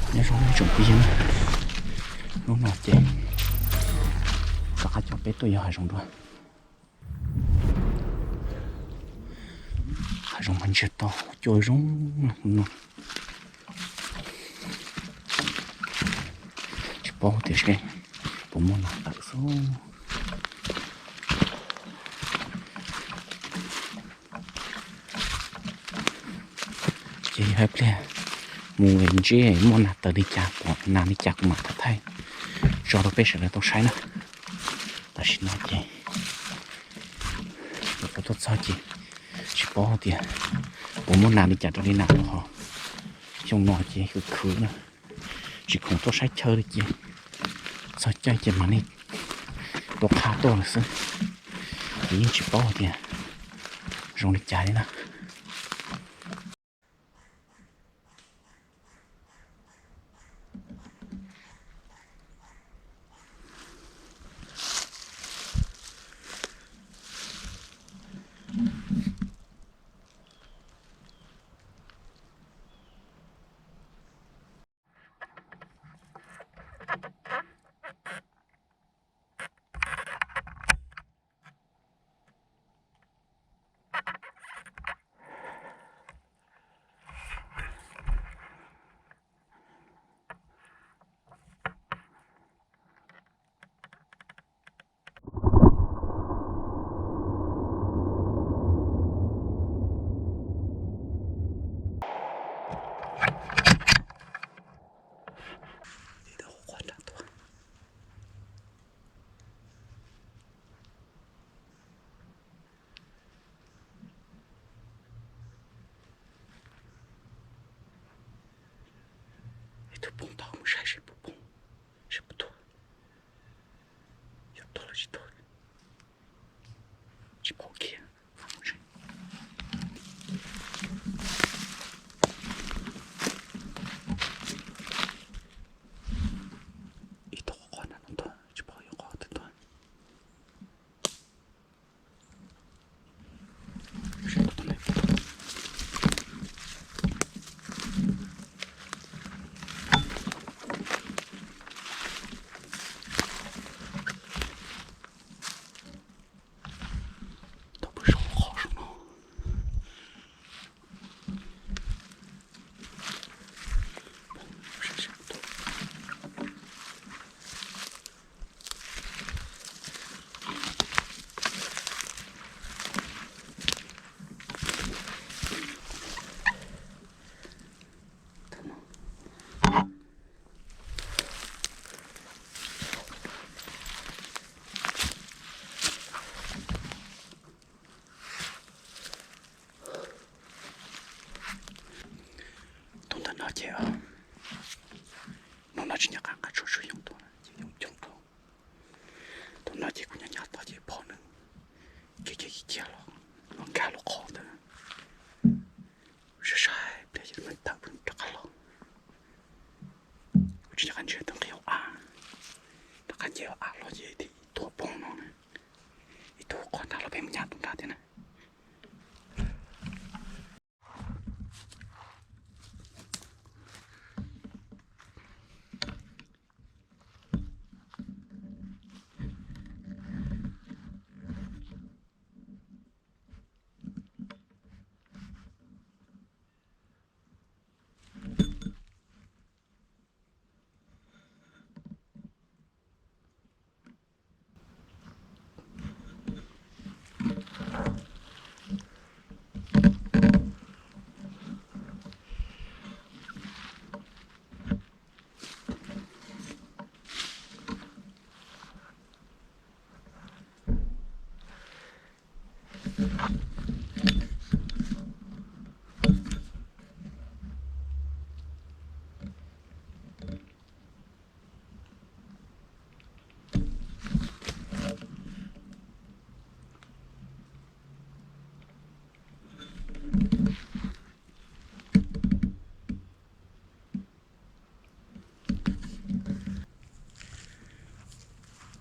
Nyob zoo ib tsoom phooj ywg, hnub no ces rov qab coj peb tuaj yos hav zoov dua. Hav zoov mas ntsiag to, cua zoo no. Tsis paub tias seb puas muaj nas tawm xwb. Ces yog ib pliag mus ntsib muaj nas tawm li cas, pom nas li cas kuv mam thaij thaij tso rau peb sawv daws tau saib na. Tam sim no ces kuv tuaj txog ces tsis paub tias puas muaj nas li cas rau li nas rau hauv. Xyoo no ces khwv khwv na, tsis khoom tuaj saib chaw li ces txog caij ces mam li tua qha tuaj lawm xwb. Ces yeej tsis paub tias zoo li cas li na. Ib tug poob tau mus saib seb puas poob, seb puas tuag. Yog tuag los tsis tuag, tsis paub kiag. Ib tug qhov na no tuag, tsis paub yog qhov twg tuag. Tus ntawm no ces, hnub no tsis nco qab nqa tshuaj tshuaj yoog tuaj ces yoog coob dhau. Tus no ces kuv nyob nyob tod ces pom nws kiag kiag kiag los, los nkag lub qhov ntawd. Saib saib pliag ces nws tawm rov qab los. Kuv tsis nco qab ntsia tus nqi hauv av, rov qab nce hauv av los ces ib tug poob no na, ib tug qhov nrad los peb mus nyas tus nrad thiab na.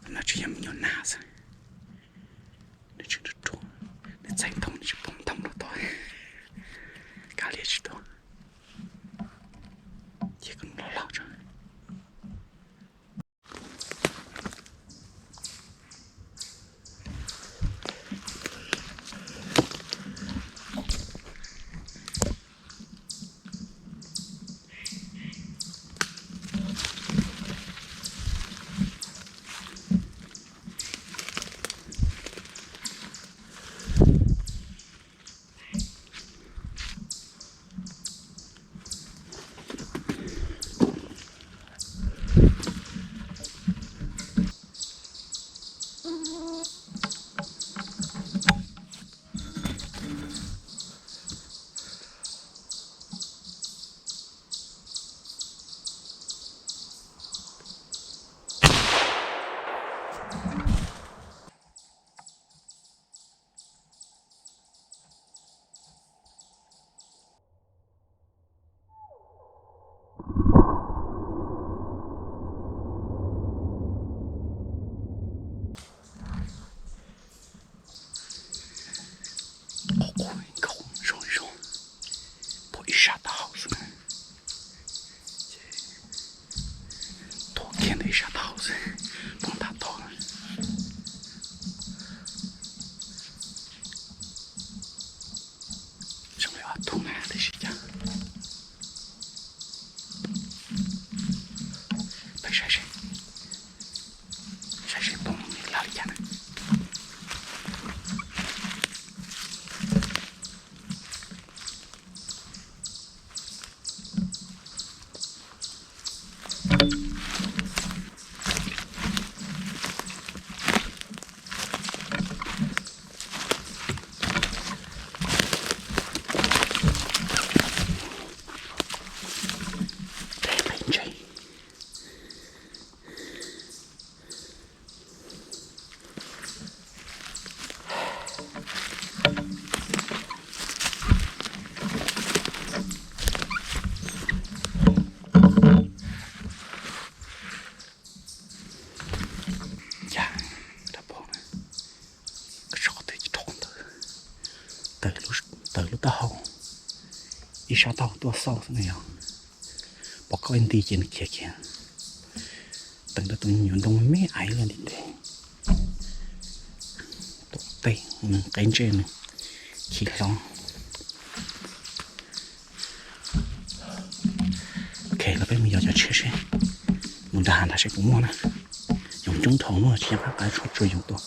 No tsis yog me nyuam nas xwb, nws tseem ruam ruam, nws txeev ntoo nws tsis poob ntoo los tau, kav liam tsis tau. Ces kom nws loj loj tso. Ib sab taub hau xwb, poob tag tog. Zoo li ob tug na, tab sis cas, peb saib seb, saib seb poob lawm li cas na. Cas, rau pom, koj tso qhov twg rau qhov ntawd, tawm lub taub hau, ib sab taub hau tuaj xauj xwb na yog. Pom koj ib nti ces nws khiav kiag. Teem rau tus me nyuam ntoo me me ais los nti nte, tuam tej nws qe ntsej nws khi hlo. Ok, los peb mus yos cov tshiab seb, mus nram hav nrad seb puas muaj na. Yoov coob dhau no tsis nco qab qab tshuaj tsuag yoov tuaj.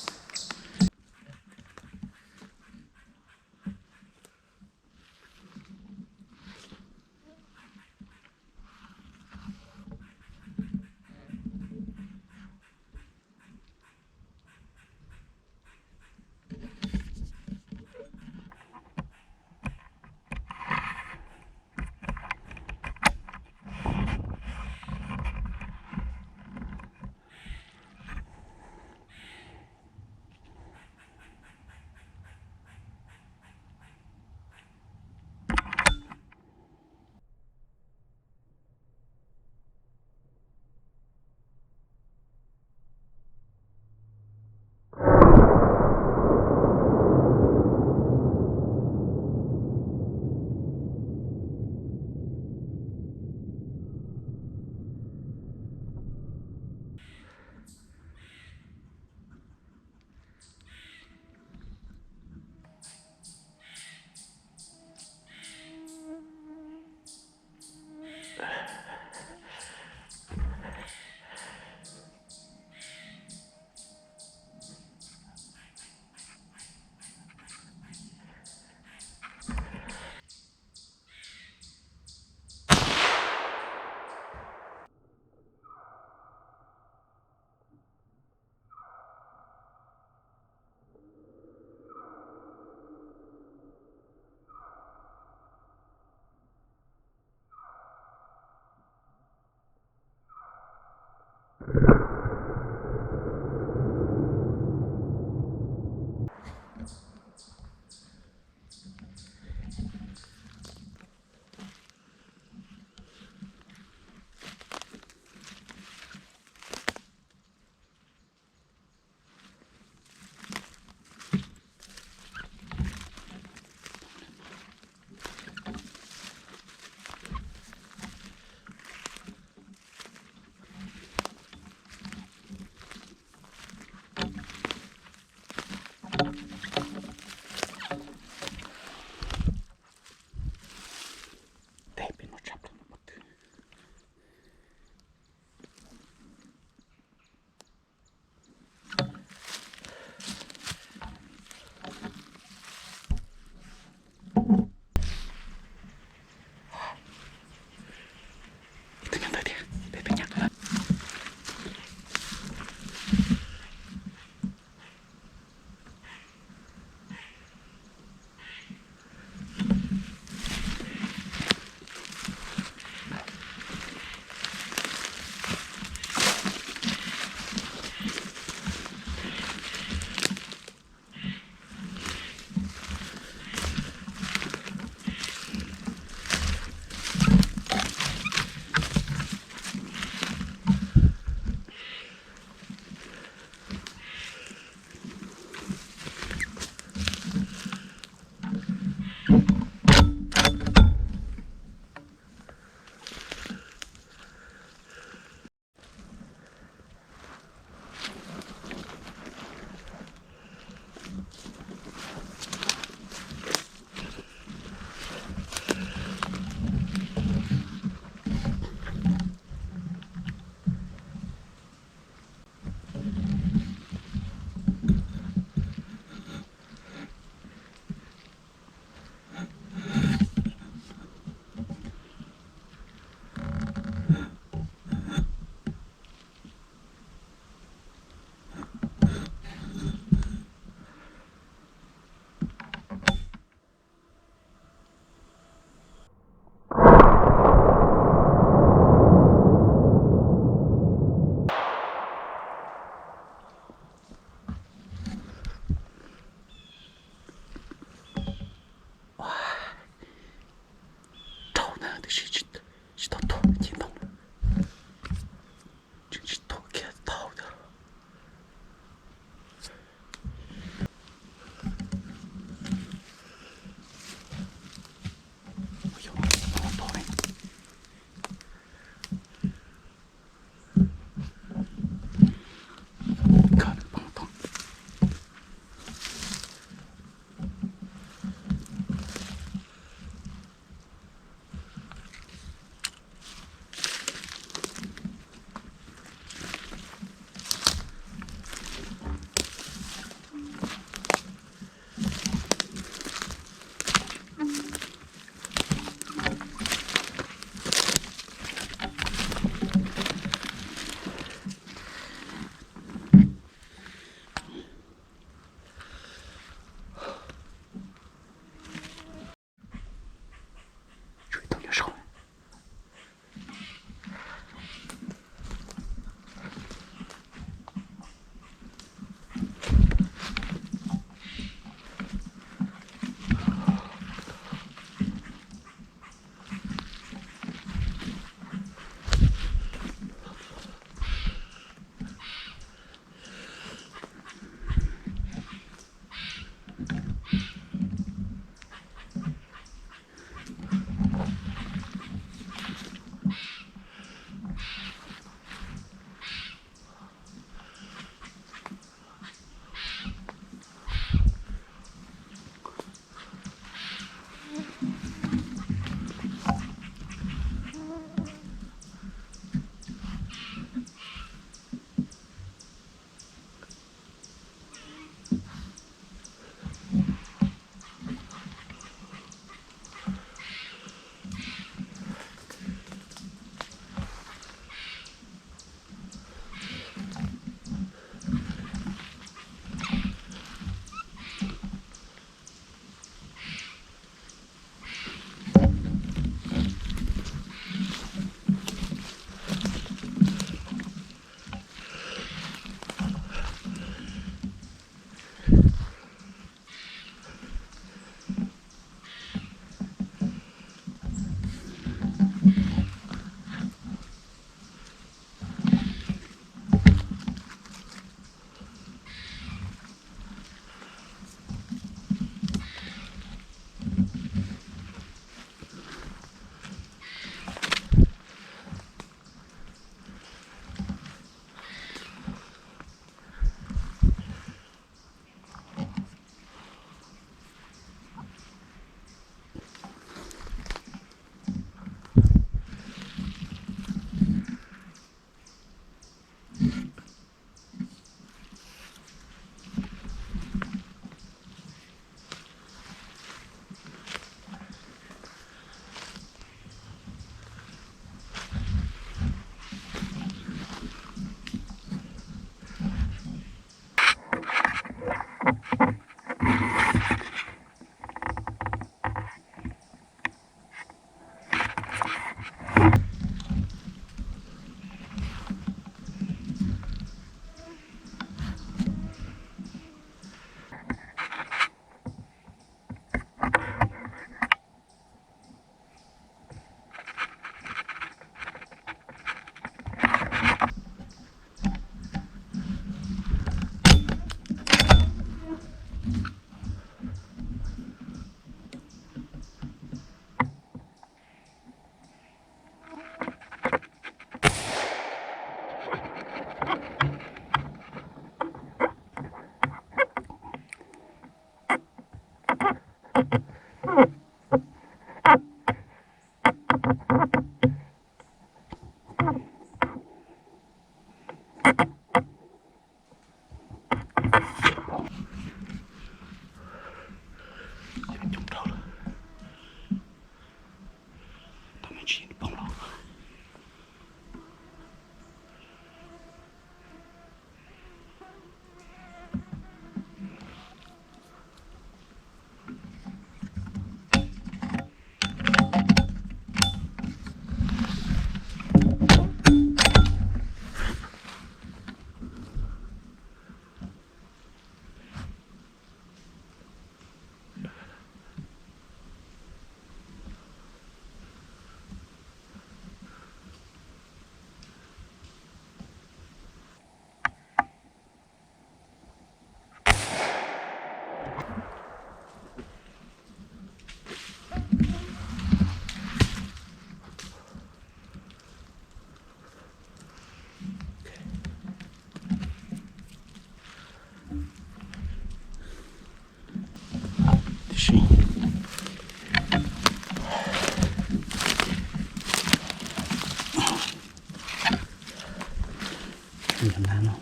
Yog nab no,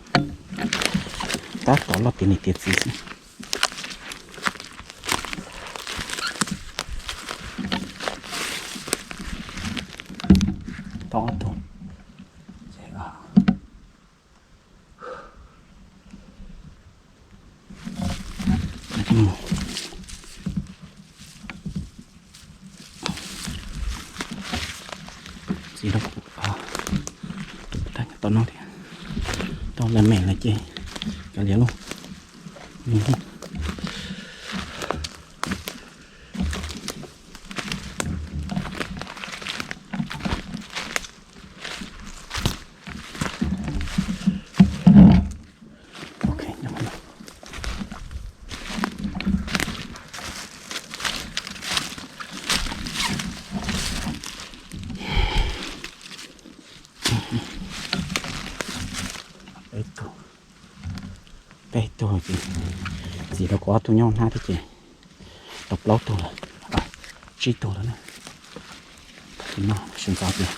tab tom loj tiav niam tiav txiv xwb. Tau ob tug. Txiv rau kuv, tau no thiab, tau lawm mem lawm ces kav liam lauj. Peb tug, peb tug ces txiv rau kuv ob tug nyob hnab thiab ces tau plaub tug lawm, tsib tug lawm na. Tam sim no sawv ntxov ces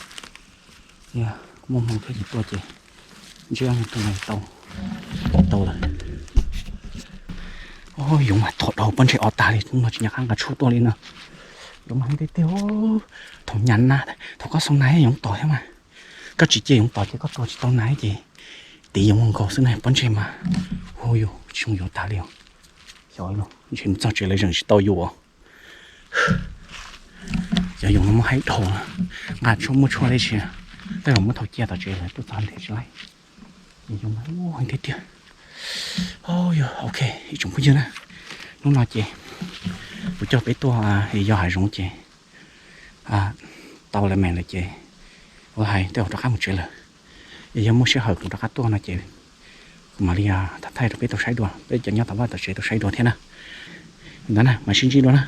yog muaj hmoo thiab ces tuaj ces ntsib ob tug no tau, tau lawm. Yoov mas thom dhau pob ntseg o tag li, hnub no tsis nco qab nqa tshuaj tuaj li no. Yoov mas heev tiag tiag. Thaum nyas na, thaum koj xoo nas yoov tom thiab mas, koj tsis cia yoov tom ces koj tua tsis tau nas ces tiv yoov mus nkaus xwb na, pob ntseg mas hu yus tsis zoo yuav tag li os. Xyov los ntshe mus txog tsev lawv zeem tsis tau yus. Xyov yoov no muab haib dhau, nqa tshuaj muaj tshuaj li tsis, tej zaum muab thau cia tom tsev lawv tuaj txog nrhiav tsis laib. Yoov mas heev tiag tiag. Yog ok, ib tsoom phooj ywg na, hnub no ces kuv coj peb tuaj yos hav zoov ces tau lawm mem lawm ces kuv hais tej zaum rov qab mus tsev lawm. Es yog muaj sij hawm kuv rov qab tuaj no ces kuv mam li thaij rau peb tau saib dua, peb cov nyob tom vaj tom tsev tau saib dua thiab na. Ntawd na, mam sib ntsib dua na.